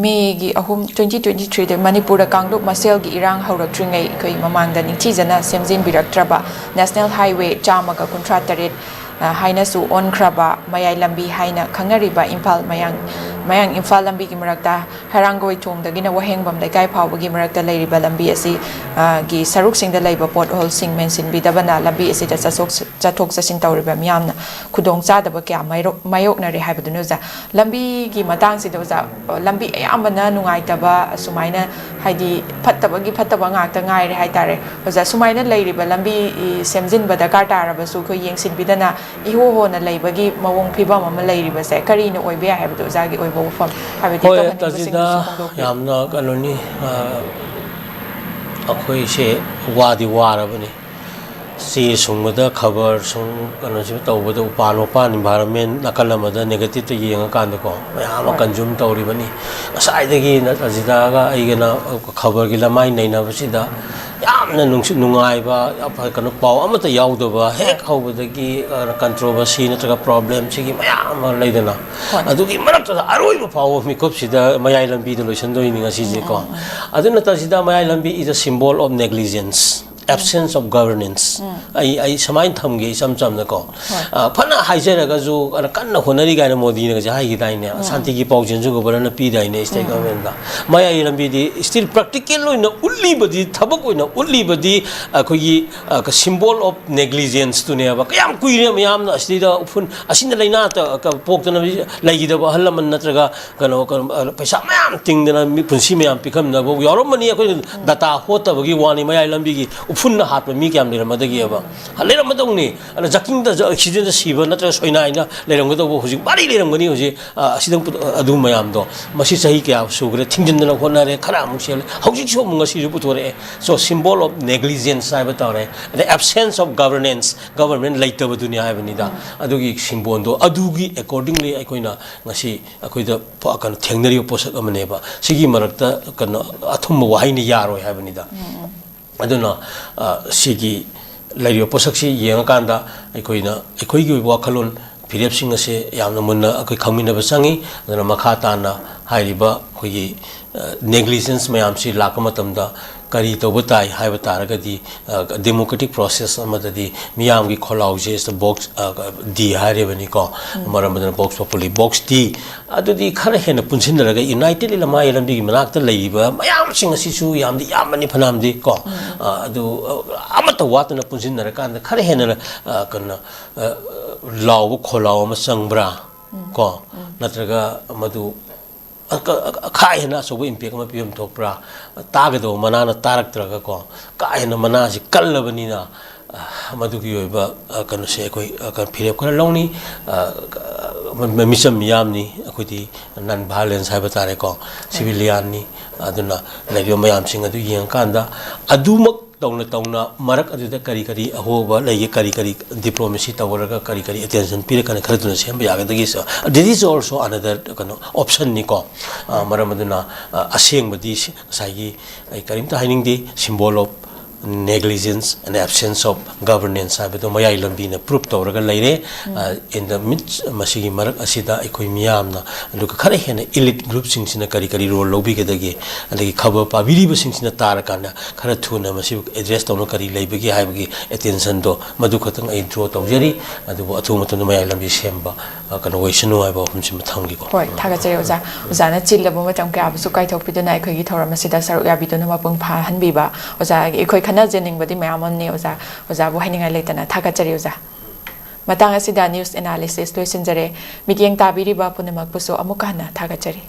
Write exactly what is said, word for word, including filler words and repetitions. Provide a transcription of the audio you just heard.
ꯃꯦꯒꯤ ꯑꯍꯨꯝ, twenty twenty-threeꯗ ꯃꯅꯤꯄꯨꯔꯗ ꯀꯥꯡꯂꯨꯞ ꯃꯁꯦꯜꯒꯤ ꯏꯔꯥꯡ ꯍꯧꯔꯛꯇ꯭ꯔꯤꯉꯩ ꯑꯩꯈꯣꯏ ꯃꯃꯥꯡꯗ ꯅꯤꯡꯊꯤꯖꯅ ꯁꯦꯝꯖꯤꯟꯕꯤꯔꯛꯇ꯭ꯔꯕ National Highway ꯆꯥꯝꯃꯒ ꯀꯨꯟꯊ꯭ꯔꯥ ꯇꯔꯦꯠ, ꯑ, ꯍꯥꯏꯅꯁꯨ ꯑꯣꯟꯈ꯭ꯔꯕ ꯃꯌꯥꯏ ꯂꯝꯕꯤ ꯍꯥꯏꯅ ꯈꯪꯅꯔꯤꯕ ꯏꯝꯐꯥꯜ ꯃꯌꯥꯡ, ꯃꯌꯥꯡ ꯏꯝꯐꯥꯜ ꯂꯝꯕꯤꯒꯤ ꯃꯔꯛꯇ ꯍꯩꯔꯥꯡꯒꯣꯏ ꯊꯣꯡꯗꯒꯤꯅ ꯋꯥꯍꯦꯡꯕꯝ ꯂꯩꯀꯥꯏ ꯐꯥꯎꯕꯒꯤ ꯃꯔꯛꯇ ꯂꯩꯔꯤꯕ ꯂꯝꯕꯤ ꯑꯁꯤ, ꯑ, ꯒꯤ ꯁꯔꯨꯛꯁꯤꯡꯗ ꯂꯩꯕ ꯄꯣꯠꯍꯣꯜꯁꯤꯡ ꯃꯦꯟꯁꯤꯟꯕꯤꯗꯕꯅ ꯂꯝꯕꯤ ꯑꯁꯤꯗ ꯆꯠꯊꯣꯛ-, ꯆꯠꯊꯣꯛ ꯆꯠꯁꯤꯟ ꯇꯧꯔꯤꯕ ꯃꯤꯌꯥꯝꯅ ꯈꯨꯗꯣꯡ ꯆꯥꯗꯕ ꯀꯌꯥ ꯃꯥꯏꯔꯣꯛ-, ꯃꯥꯌꯣꯛꯅꯔꯤ ꯍꯥꯏꯕꯗꯨꯅꯤ ꯑꯣꯖꯥ꯫ ꯂꯝꯕꯤꯒꯤ ꯃꯇꯥꯡꯁꯤꯗ ꯑꯣꯖꯥ, ꯑ, ꯂꯝꯕꯤ ꯑꯌꯥꯝꯕꯅ ꯅꯨꯡꯉꯥꯏꯇꯕ, ꯑꯁꯨꯃꯥꯏꯅ ꯍꯥꯏꯗꯤ ꯐꯠꯇꯕꯒꯤ ꯐꯠꯇꯕ ꯉꯥꯛꯇ ꯉꯥꯏꯔꯦ ꯍꯥꯏꯇꯥꯔꯦ꯫ ꯑꯣꯖꯥ, ꯁꯨꯃꯥꯏꯅ ꯂꯩꯔꯤꯕ ꯂꯝꯕꯤ, ꯏ, ꯁꯦꯝꯖꯤꯟꯕ ꯗꯔꯀꯥꯔ ꯇꯥꯔꯕꯁꯨ ꯑꯩꯈꯣꯏ ꯌꯦꯡꯁꯤꯟꯕꯤꯗꯅ ꯏꯍꯣ ꯍꯣꯅ ꯂꯩꯕꯒꯤ ꯃꯑꯣꯡ ꯐꯤꯕꯝ ꯑꯃ ꯂꯩꯔꯤꯕꯁꯦ ꯀꯔꯤꯅ ꯑꯣꯏꯕ ꯌꯥꯏ ꯍꯥꯏꯕꯗꯣ ꯑꯣꯖꯥꯒꯤ ꯑꯣꯏꯕ ꯋꯥꯐꯝ, ꯍꯥꯏꯕꯗꯤ ꯍꯣꯏ, ꯇꯧꯍꯟꯅꯤꯡꯕꯁꯤꯡꯗꯨꯁꯨ ꯇꯥꯖꯤꯗ, ꯐꯣꯡꯗꯣꯛꯄꯤꯌꯨ꯫ ꯌꯥꯝꯅ ꯀꯩꯅꯣꯅꯤ, ꯑ, ꯑꯩꯈꯣꯏꯁꯦ ꯋꯥꯗꯤ ꯋꯥꯔꯕꯅꯤ꯫ ꯆꯦ ꯁꯨꯡꯕꯗ, ꯈꯕꯔ ꯁꯨꯡ-, ꯀꯩꯅꯣꯁꯤ ꯇꯧꯕꯗ ꯎꯄꯥꯟ ꯋꯥꯄꯥꯟ, environment ꯅꯥꯀꯜ ꯑꯃꯗ negative ꯇ ꯌꯦꯡꯉꯀꯥꯟꯗꯀꯣ, ꯃꯌꯥꯝ ꯑꯃ ꯍꯣꯏ꯫ Consume ꯇꯧꯔꯤꯕꯅꯤ꯫ ꯉꯁꯥꯏꯗꯒꯤ ꯅ-, ꯑꯖꯤꯇꯥꯒ ꯑꯩꯒꯅ ꯈꯕꯔꯒꯤ ꯂꯃꯥꯏ ꯅꯩꯅꯕꯁꯤꯗ ꯌꯥꯝꯅ ꯅꯨꯡꯁꯤ-, ꯅꯨꯡꯉꯥꯏꯕ, ꯑꯐ-, ꯀꯩꯅꯣ, ꯄꯥꯎ ꯑꯃꯠꯇ ꯌꯥꯎꯗꯕ, ꯍꯦꯛ ꯍꯣꯏ꯫ ꯍꯧꯕꯗꯒꯤ, ꯑ, controversy ꯅꯠꯇ꯭ꯔꯒ problem ꯁꯤꯒꯤ ꯃꯌꯥꯝ ꯑꯃ ꯂꯩꯗꯅ, ꯍꯣꯏ꯫ ꯑꯗꯨꯒꯤ ꯃꯔꯛꯇꯨꯗ ꯑꯔꯣꯏꯕ ꯐꯥꯎꯕ ꯃꯤꯀꯨꯞꯁꯤꯗ ꯃꯌꯥꯏ ꯂꯝꯕꯤꯗ ꯂꯣꯏꯁꯤꯟꯗꯣꯏꯅꯤ ꯉꯁꯤꯁꯦꯀꯣ꯫ ꯎꯝ, ꯎꯝ, ꯎꯝ꯫ ꯑꯗꯨ ꯅꯠꯇꯕꯁꯤꯗ ꯃꯌꯥꯏ ꯂꯝꯕꯤ is a symbol of negligence, absence of governance꯫ ꯎꯝ꯫ ꯑꯩ, ꯑꯩ ꯁꯨꯃꯥꯏꯅ ꯊꯝꯒꯦ ꯏꯆꯝ ꯆꯝꯅꯀꯣ꯫ ꯍꯣꯏ꯫ ꯑ, ꯐꯅ ꯍꯥꯏꯖꯔꯒꯁꯨ, ꯑ, ꯀꯟꯅ ꯍꯣꯠꯅꯔꯤ ꯀꯥꯏꯅ ꯃꯣꯗꯤꯅꯒꯁꯨ ꯍꯥꯏꯈꯤꯗꯥꯏꯅꯦ? ꯎꯝ꯫ ꯁꯥꯟꯇꯤꯒꯤ ꯄꯥꯎꯖꯦꯜꯁꯨ ꯒꯣꯕꯔꯅꯔꯅ ꯄꯤꯗꯥꯏꯅꯦ, state ꯎꯝ꯫ Government ꯇ꯫ ꯃꯌꯥꯏ ꯂꯝꯕꯤꯗꯤ still practical ꯑꯣꯏꯅ ꯎꯠꯂꯤꯕꯗꯤ, ꯊꯕꯛ ꯑꯣꯏꯅ ꯎꯠꯂꯤꯕꯗꯤ ꯑꯩꯈꯣꯏꯒꯤ, ꯑ, symbol of negligence ꯇꯨꯅꯦꯕ꯫ ꯀꯌꯥꯝ ꯀꯨꯏꯔꯦ ꯃꯌꯥꯝꯅ ꯑꯁꯤꯗ ꯎꯐꯨꯟ, ꯑꯁꯤꯅ ꯂꯥꯏꯅꯥ ꯇ-, ꯀ-, ꯄꯣꯛꯇꯅ ꯂꯩꯈꯤꯗꯕ ꯑꯍꯜ ꯂꯃꯟ ꯅꯠꯇ꯭ꯔꯒ ꯀꯩꯅꯣ, ꯀꯩꯅꯣ, ꯑ, ꯄꯩꯁꯥ ꯃꯌꯥꯝ ꯇꯤꯡꯗꯅ ꯃꯤ ꯄꯨꯟꯁꯤ ꯃꯌꯥꯝ ꯄꯤꯈꯝꯅꯕ ꯌꯥꯎꯔꯝꯃꯅꯤ꯫ ꯑꯩꯈꯣꯏꯅ ꯎꯝ꯫ Data ꯍꯣꯠꯇꯕꯒꯤ ꯋꯥꯅꯤ꯫ ꯃꯌꯥꯏ ꯂꯝꯕꯤꯒꯤ ꯎꯐꯨꯟꯅ ꯍꯥꯠꯄ ꯃꯤ ꯀꯌꯥꯝ ꯂꯩꯔꯝꯃꯗꯒꯦꯕ? ꯎꯝ꯫ ꯂꯩꯔꯝꯃꯗꯧꯅꯤ꯫ ꯑꯗ ꯖꯀꯤꯡꯗ, accident ꯇ ꯁꯤꯕ ꯅꯠꯇ꯭ꯔꯒ ꯁꯣꯏꯅꯥꯏꯅ ꯂꯩꯔꯝꯒꯗꯧꯕ ꯍꯧꯖꯤꯛ ꯃꯔꯤ ꯂꯩꯔꯝꯒꯅꯤ ꯍꯧꯖꯤꯛ, ꯑ, ꯑꯁꯤꯗꯪ ꯄꯨ-, ꯑꯗꯨ ꯃꯌꯥꯝꯗꯣ꯫ ꯃꯁꯤ ꯆꯍꯤ ꯀꯌꯥ ꯁꯨꯈ꯭ꯔꯦ, ꯊꯤꯡꯖꯤꯟꯗꯅ ꯍꯣꯠꯅꯔꯦ, ꯈꯔ ꯑꯃꯨꯛ ꯁꯦꯜꯂꯦ, ꯍꯧꯖꯤꯛꯁꯨ ꯑꯃꯨꯛ ꯉꯁꯤꯁꯨ ꯄꯨꯊꯣꯔꯛꯑꯦ꯫ So, symbol of negligence ꯍꯥꯏꯕ ꯇꯥꯔꯦ꯫ ꯑꯗꯩ absence of governance, government ꯂꯩꯇꯕꯗꯨꯅꯤ ꯍꯥꯏꯕꯅꯤꯗ꯫ ꯎꯝ꯫ ꯑꯗꯨꯒꯤ symbol ꯗꯣ, ꯑꯗꯨꯒꯤ accordingly ꯑꯩꯈꯣꯏꯅ ꯉꯁꯤ ꯑꯩꯈꯣꯏꯗ ꯄ-, ꯀꯩꯅꯣ, ꯊꯦꯡꯅꯔꯤꯕ ꯄꯣꯠꯁꯛ ꯑꯃꯅꯦꯕ꯫ ꯁꯤꯒꯤ ꯃꯔꯛꯇ, ꯀꯩꯅꯣ, ꯑꯊꯨꯝꯕ ꯋꯥꯍꯩꯅ ꯌꯥꯔꯣꯏ ꯍꯥꯏꯕꯅꯤꯗ꯫ ꯎꯝ, ꯎꯝ꯫ ꯑꯗꯨꯅ, ꯑ, ꯁꯤꯒꯤ ꯂꯩꯔꯤꯕ ꯄꯣꯠꯁꯛꯁꯤ ꯌꯦꯡꯉꯀꯥꯟꯗ ꯑꯩꯈꯣꯏꯅ, ꯑꯩꯈꯣꯏꯒꯤ ꯑꯣꯏꯕ ꯋꯥꯈꯜꯂꯣꯟ ꯐꯤꯔꯦꯞꯁꯤꯡ ꯑꯁꯦ ꯌꯥꯝꯅ ꯃꯨꯟꯅ ꯑꯩꯈꯣꯏ ꯈꯪꯃꯤꯟꯅꯕ ꯆꯪꯉꯤ꯫ ꯑꯗꯨꯅ ꯃꯈꯥ ꯇꯥꯅ ꯍꯥꯏꯔꯤꯕ ꯑꯩꯈꯣꯏꯒꯤ ꯅꯦꯒ꯭ꯂꯤꯖꯦꯟꯁ ꯃꯌꯥꯝꯁꯤ ꯂꯥꯛꯄ ꯃꯇꯝꯗ ꯀꯔꯤ ꯇꯧꯕ ꯇꯥꯏ ꯍꯥꯏꯕ ꯇꯥꯔꯒꯗꯤ, ꯗꯦꯃꯣꯀ꯭ꯔꯦꯇꯤꯛ ꯄ꯭ꯔꯣꯁꯦꯁ ꯑꯃꯗꯗꯤ ꯃꯤꯌꯥꯝꯒꯤ ꯈꯣꯜꯂꯥꯎꯁꯦ ꯕꯣꯛꯁ ꯗꯤ ꯍꯥꯏꯔꯤꯕꯅꯤꯀꯣ꯫ ꯃꯔꯝ ꯑꯗꯨꯅ ꯕꯣꯛꯁ ꯄꯣꯄꯨꯂꯤ, ꯕꯣꯛꯁ ꯗꯤ ꯑꯗꯨꯗꯤ ꯈꯔ ꯍꯦꯟꯅ ꯄꯨꯟꯁꯤꯟꯅꯔꯒ ꯌꯨꯅꯥꯏꯇꯦꯠꯂꯤ ꯂꯃꯥꯏ ꯂꯝꯕꯤꯒꯤ ꯃꯅꯥꯛꯇ ꯂꯩꯔꯤꯕ ꯃꯌꯥꯝꯁꯤꯡ ꯑꯁꯤꯁꯨ ꯌꯥꯝꯗꯤ ꯌꯥꯝꯕꯅꯤ, ꯐꯅꯌꯥꯝꯗꯤ ꯀꯣ꯫ ꯑꯗꯨ ꯑꯃꯠꯇ ꯋꯥꯠꯇꯅ ꯄꯨꯟꯁꯤꯟꯅꯔꯀꯥꯟꯗ ꯈꯔ ꯍꯦꯟꯅ ꯀꯩꯅꯣ ꯂꯥꯎꯕ ꯈꯣꯜꯂꯥꯎ ꯑꯃ ꯆꯪꯕ꯭ꯔꯥ ꯀꯣ? ꯅꯠꯇ꯭ꯔꯒ ꯃꯗꯨ ꯈꯥ ꯍꯦꯟꯅ ꯑꯆꯧꯕ ꯏꯝꯄꯦꯛ ꯑꯃ ꯄꯤꯐꯝ ꯊꯣꯛꯄ꯭ꯔꯥ? ꯇꯥꯒꯗꯧꯕ ꯃꯅꯥꯅ ꯇꯥꯔꯛꯇ꯭ꯔꯒꯀꯣ, ꯀꯥ ꯍꯦꯟꯅ ꯃꯅꯥꯁꯤ ꯀꯜꯂꯕꯅꯤꯅ, ꯃꯗꯨꯒꯤ ꯑꯣꯏꯕ ꯀꯩꯅꯣꯁꯦ ꯑꯩꯈꯣꯏ ꯐꯤꯔꯦꯞ ꯈꯔ ꯂꯧꯅꯤ꯫ ꯃꯤꯆꯝ ꯃꯤꯌꯥꯝꯅꯤ ꯑꯩꯈꯣꯏꯗꯤ, ꯅꯟ ꯚꯥꯏꯂꯦꯟꯁ ꯍꯥꯏꯕ ꯇꯥꯔꯦꯀꯣ, ꯁꯤꯚꯤꯂꯤꯌꯥꯟꯅꯤ꯫ ꯑꯗꯨꯅ ꯂꯩꯔꯤꯕ ꯃꯌꯥꯝꯁꯤꯡ ꯑꯗꯨ ꯌꯦꯡꯉꯀꯥꯟꯗ ꯑꯗꯨꯃꯛ ꯇꯧꯅ ꯇꯧꯅ ꯃꯔꯛ ꯑꯗꯨꯗ ꯀꯔꯤ ꯀꯔꯤ ꯑꯍꯣꯕ ꯂꯩꯒꯦ, ꯀꯔꯤ ꯀꯔꯤ ꯗꯤꯄ꯭ꯂꯣꯃꯦꯁꯤ ꯇꯧꯔꯒ ꯀꯔꯤ ꯀꯔꯤ ꯑꯦꯇꯦꯟꯁꯟ ꯄꯤꯔꯀꯥꯟꯗ ꯈꯔ ꯊꯨꯅ ꯁꯦꯝꯕ ꯌꯥꯒꯗꯒꯦ꯫ This is also another ꯀꯩꯅꯣ ꯑꯣꯞꯁꯟꯅꯤꯀꯣ꯫ ꯃꯔꯝ ꯑꯗꯨꯅ ꯑꯁꯦꯡꯕꯗꯤ ꯉꯁꯥꯏꯒꯤ ꯑꯩ ꯀꯔꯤꯝꯇ ꯍꯥꯏꯅꯤꯡꯗꯦ, symbol of negligence and absence of governance ꯍꯥꯏꯕꯗꯣ ꯃꯌꯥꯏ ꯂꯝꯕꯤꯅ ꯄ꯭ꯔꯨꯞ ꯇꯧꯔꯒ ꯂꯩꯔꯦ꯫ In the midst, ꯃꯁꯤꯒꯤ ꯃꯔꯛ ꯑꯁꯤꯗ ꯑꯩꯈꯣꯏ ꯃꯤꯌꯥꯝꯅ, ꯑꯗꯨꯒ ꯈꯔ ꯍꯦꯟꯅ ꯏꯂꯤꯠ ꯒ꯭ꯔꯨꯞꯁꯤꯡꯁꯤꯅ ꯀꯔꯤ ꯀꯔꯤ ꯔꯣꯜ ꯂꯧꯕꯤꯒꯗꯒꯦ, ꯑꯗꯒꯤ ꯈꯕꯔ ꯄꯥꯕꯤꯔꯤꯕꯁꯤꯡꯁꯤꯅ ꯇꯥꯔꯀꯥꯟꯗ ꯈꯔ ꯊꯨꯅ ꯃꯁꯤꯕꯨ ꯑꯦꯗ꯭ꯔꯦꯁ ꯇꯧꯅ ꯀꯔꯤ ꯂꯩꯕꯒꯦ ꯍꯥꯏꯕꯒꯤ ꯑꯦꯇꯦꯟꯁꯟꯗꯣ ꯃꯗꯨ ꯈꯛꯇꯪ ꯑꯩ ꯗ꯭ꯔꯣ ꯇꯧꯖꯔꯤ꯫ ꯑꯗꯨꯕꯨ ꯑꯊꯨꯕ ꯃꯇꯝꯗ ꯃꯌꯥꯏ ꯂꯝꯕꯤ ꯁꯦꯝꯕ ꯀꯩꯅꯣ ꯑꯣꯏꯁꯅꯨ ꯍꯥꯏꯕ ꯋꯥꯐꯝꯁꯤꯃ ꯊꯝꯒꯦꯀꯣ꯫ ꯍꯣꯏ, ꯊꯥꯒꯠꯆꯔꯤ ꯑꯣꯖꯥ꯫ ꯑꯣꯖꯥꯅ ꯆꯤꯜꯂꯕ ꯃꯇꯝ ꯀꯌꯥꯕꯨꯁꯨ ꯀꯥꯏꯊꯣꯛꯄꯤꯗꯨꯅ ꯑꯩꯈꯣꯏꯒꯤ ꯊꯧꯔꯝ ꯑꯁꯤꯗ ꯁꯔꯨꯛ ꯌꯥꯕꯤꯗꯨꯅ ꯃꯄꯨꯡ ꯐꯥꯍꯟꯕꯤꯕ ꯑꯣꯖꯥ, ꯑꯩꯈꯣꯏ ꯈꯟꯅꯖꯅꯤꯡꯕꯗꯤ ꯃꯌꯥꯝ ꯑꯃꯅꯤ ꯑꯣꯖꯥ꯫ ꯑꯣꯖꯥꯕꯨ ꯍꯥꯏꯅꯤꯡꯉꯥꯏ ꯂꯩꯇꯅ ꯊꯥꯒꯠꯆꯔꯤ ꯑꯣꯖꯥ꯫ ꯃꯇꯥꯡ ꯑꯁꯤꯗ ꯅ꯭ꯌꯨꯁ ꯑꯦꯅꯥꯂꯤꯁꯤꯁ ꯂꯣꯏꯁꯤꯟꯖꯔꯦ꯫ ꯃꯤꯠꯌꯦꯡ ꯇꯥꯕꯤꯔꯤꯕ ꯄꯨꯝꯅꯃꯛꯄꯨꯁꯨ ꯑꯃꯨꯛꯀ ꯍꯟꯅ ꯊꯥꯒꯠꯆꯔꯤ꯫